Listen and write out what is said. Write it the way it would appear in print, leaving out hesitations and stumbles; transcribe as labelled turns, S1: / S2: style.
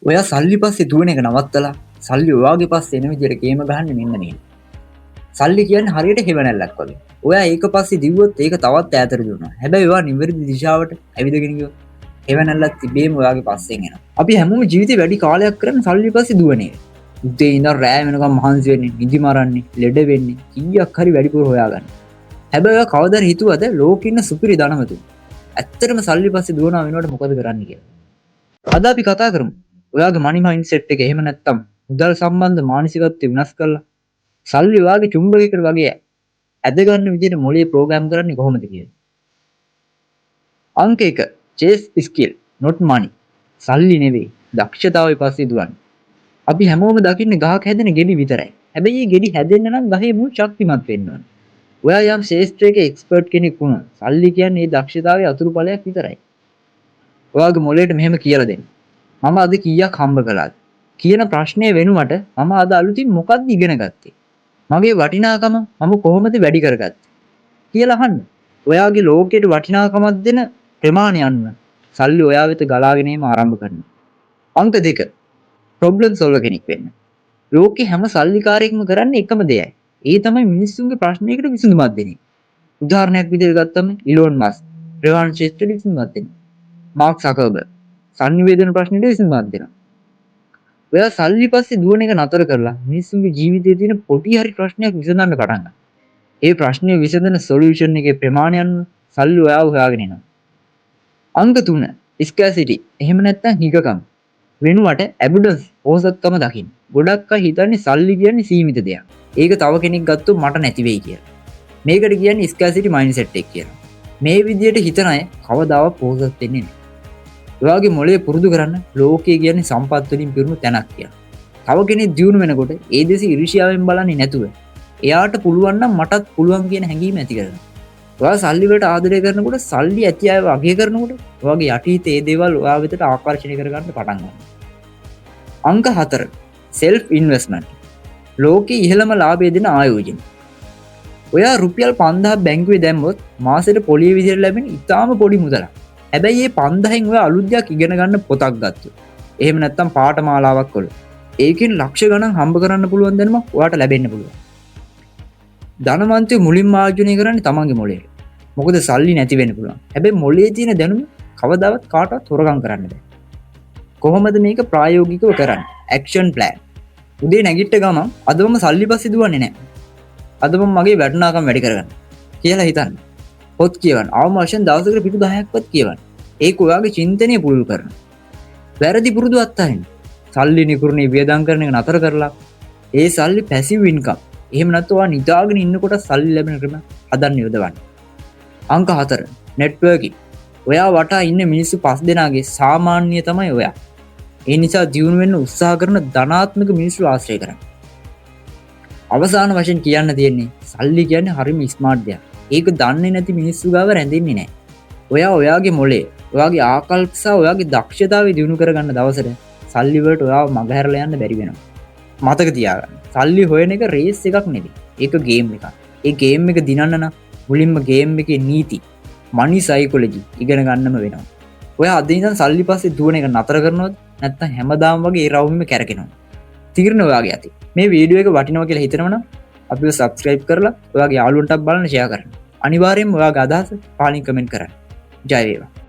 S1: ඔයා සල්ලි පස්සේ දුවන එක නවත්තලා සල්ලි ඔයාගේ පස්සේ එන විදියට ගේම ගහන්න මෙන්න මෙහෙම. සල්ලි කියන්නේ හරියට හෙවණැල්ලක් වගේ. ඔයා ඒක පස්සේ දිව්වොත් ඒක තවත් ඈතට දුවනවා. හැබැයි ඔයා නිවැරදි දිශාවට ඇවිදගෙන ගියොත් හෙවණැල්ලත් ඉබේම ඔයාගේ පස්සෙන් එනවා. අපි හැමෝම ජීවිතේ වැඩි කාලයක් කරන්නේ සල්ලි පස්සේ දුවන එක. උදේ ඉඳන් රෑ වෙනකම් මහන්සි වෙන්නේ, නිදි මරන්නේ, ලෙඩ වෙන්නේ, කීයක් හරි වැඩිපුර හොයාගන්න. හැබැයි ඔයා කවදාද හිතුවද ලෝකෙ ඉන්න සුපිරි ධනවතුන් ඇත්තටම සල්ලි පස්සේ දුවනවා වෙනුවට මොකද කරන්නේ කියලා? අද අපි කතා කරමු ඔයාගේ මනි මයින්ඩ්සෙට් එක, එහෙම නැත්තම් මුදල් සම්බන්ධ මානසිකත්වය වෙනස් කරලා සල්ලි ඔයාගේ චුම්බකයකට වගේ ඇද ගන්න විදිහට මොලේ ප්‍රෝග්‍රෑම් කරන්නේ කොහොමද කියලා. අංක 1, chase skill, not money. සල්ලි නෙවෙයි, දක්ෂතාවය පස්සේ දුවන්න. අපි හැමෝම දකින්නේ ගහක හැදෙන ගෙඩි විතරයි. හැබැයි මේ ගෙඩි හැදෙන්න නම් ගහේ මුල් ශක්තිමත් වෙන්න ඕන. ඔයා යම් ක්ෂේත්‍රයක එක්ස්පර්ට් කෙනෙක් වුණොත් සල්ලි කියන්නේ ඒ දක්ෂතාවයේ අතුරු ඵලයක් විතරයි. ඔයාගේ මොලේට මෙහෙම කියලා දෙන්න. මම අද කීයක් හම්බ කළාද කියන ප්‍රශ්නය වෙනුවට මම අද අලුතින් මොකක්ද ඉගෙන ගත්තේ? මගේ වටිනාකම මම කොහොමද වැඩි කරගත්තේ කියලා අහන්න. ඔයාගේ ලෝකයට වටිනාකමක් දෙන ප්‍රමාණය අනුව සල්ලි ඔයා වෙත ගලාගෙන ඒම ආරම්භ කරනවා. අංක 2, ප්‍රොබ්ලම් සොල්වර් කෙනෙක් වෙන්න. ලෝකේ හැම සල්ලිකාරයෙක්ම කරන්නේ එකම දෙයයි. ඒ තමයි මිනිස්සුන්ගේ ප්‍රශ්නයකට විසඳුමක් දෙන එක. උදාහරණයක් විදිහට ගත්තම ඉලෝන් මස්ක් ප්‍රවාහන ක්ෂේත්‍රයට විසඳුමක් දෙනවා. මාක් සකර්බර්ග් සන්නිවේදන ප්‍රශ්නෙට විසඳුමක් දෙනවා. ඔයා සල්ලි පස්සේ දුවන එක නතර කරලා මිනිස්සුන්ගේ ජීවිතයේ තියෙන පොඩි හරි ප්‍රශ්නයක් විසඳන්න පටන් ගන්න. ඒ ප්‍රශ්නය විසඳන සොලියුෂන් එකේ ප්‍රමාණය අනුව සල්ලි ඔයාව හොයාගෙන එනවා. අංක 3, ස්කෑසිටි එහෙම නැත්නම් හිඟකම වෙනුවට ඇබන්ඩන්ස්, පොහොසත්කම දකින්න. ගොඩක් අය හිතන්නේ සල්ලි කියන්නේ සීමිත දෙයක්. ඒක තව කෙනෙක් ගත්තොත් මට නැති වෙයි කියලා. මේකට කියන්නේ ස්කෑසිටි මයින්ඩ්සෙට් එක කියලා. මේ විදියට හිතන අය කවදාවත් පොහොසත් වෙන්නේ නැහැ. ඔයාගේ මොලේ පුරුදු කරන්න ලෝකය කියන්නේ සම්පත් වලින් පිරුණු තැනක් කියලා. තව කෙනෙක් දියුණු වෙනකොට ඒ දෙස ඊර්ෂ්‍යාවෙන් බලන්නේ නැතුව එයාට පුළුවන් නම් මටත් පුළුවන් කියන හැඟීම ඇති කරගන්න. ඔයා සල්ලි වලට ආදරය කරනකොට, සල්ලි ඇති අයව අගය කරනකොට, ඔයාගේ යටිහිත ඒ දේවල් ඔයා වෙතට ආකර්ෂණය කරගන්න පටන් ගන්නවා. අංක 4, සෙල්ෆ් ඉන්වෙස්ට්මන්ට්. ලෝකේ ඉහළම ලාභය දෙන ආයෝජන. ඔයා රුපියල් 5000 බැංකුවේ දැම්මොත් මාසෙට පොලිය විදිහට ලැබෙන ඉතාම පොඩි මුදලක්. හැබැයි මේ 5000න් ඔයා අලුත් දෙයක් ඉගෙන ගන්න පොතක් ගත්තොත්, එහෙම නැත්නම් පාඨමාලාවක් කළොත්, ඒකෙන් ලක්ෂ ගණන් හම්බ කරන්න පුළුවන් දැනුමක් ඔයාට ලැබෙන්න පුළුවන්. ධනවන්තයෝ මුලින්ම ආයෝජනය කරන්නේ තමන්ගේ මොලේට. මොකද සල්ලි නැති වෙන්න පුළුවන්. හැබැයි මොලේ තියෙන දැනුම කවදාවත් කාටවත් හොරගම් කරන්න බෑ. කොහොමද මේක ප්‍රායෝගිකව කරන්නේ? Action plan. උදේ නැගිට්ට ගමන් අද මම සල්ලි පස්සේ දුවන්නේ නෑ. අද මම මගේ වටිනාකම වැඩි කරගන්න කියලා හිතන්න. පොත් කියවන්න. අවම වශයෙන් දවසකට පිටු 10ක්වත් කියවන්න. ඒක ඔයාගේ චින්තනය පුළුල් කරනවා. වැරදි පුරුදු අත්හරින්න. සල්ලි නිකරුණේ වියදම් කරන එක නතර කරලා ඒ සල්ලි පැසිව් ඉන්කම්, එහෙම නැත්නම් ඔයා නිදාගෙන ඉන්නකොට සල්ලි ලැබෙන ක්‍රම හදන්න යොදවන්න. අංක 4, නෙට්වර්කින්. ඔයා වටා ඉන්න මිනිස්සු පස් දෙනාගේ සාමාන්‍ය තමයි ඔයා. ඒ නිසා දියුණු වෙන්න උත්සාහ කරන ධනාත්මක මිනිස්සු ආශ්‍රය කරන්න. අවසාන වශයෙන් කියන්න තියෙන්නේ සල්ලි කියන්නේ හරිම ස්මාර්ට් දෙයක්. ඒක දන්නේ නැති මිනිස්සු ගාව රැඳෙන්නේ නැහැ. ඔයා ඔයාගේ මොලේ, ඔයාගේ ආකල්ප සහ ඔයාගේ දක්ෂතාවය දියුණු කරගන්න දවසට සල්ලි වලට ඔයාව මගහැරලා යන්න බැරි වෙනවා. මතක තියාගන්න. සල්ලි හොයන එක රේස් එකක් නෙවෙයි. ඒක ගේම් එකක්. ඒ ගේම් එක දිනන්න නම් මුලින්ම ගේම් එකේ නීති, මනි සයිකොලොජි ඉගෙන ගන්නම වෙනවා. ඔයා අද ඉඳන් සල්ලි පස්සේ දුවන එක නතර කරනවද නැත්නම් හැමදාම වගේ ඒ රවුමෙම කැරකෙනවද? තීරණ ඔයාගේ අතේ. මේ වීඩියෝ එක වටිනවා කියලා හිතනවා නම් අපිව සබ්ස්ක්‍රයිබ් කරලා ඔයාගේ යාළුවන්ටත් බලන්න ෂෙයා කරන්න. අනිවාර්යයෙන්ම ඔයාගේ අදහස පහලින් කමෙන්ට් කරන්න. ජය වේවා.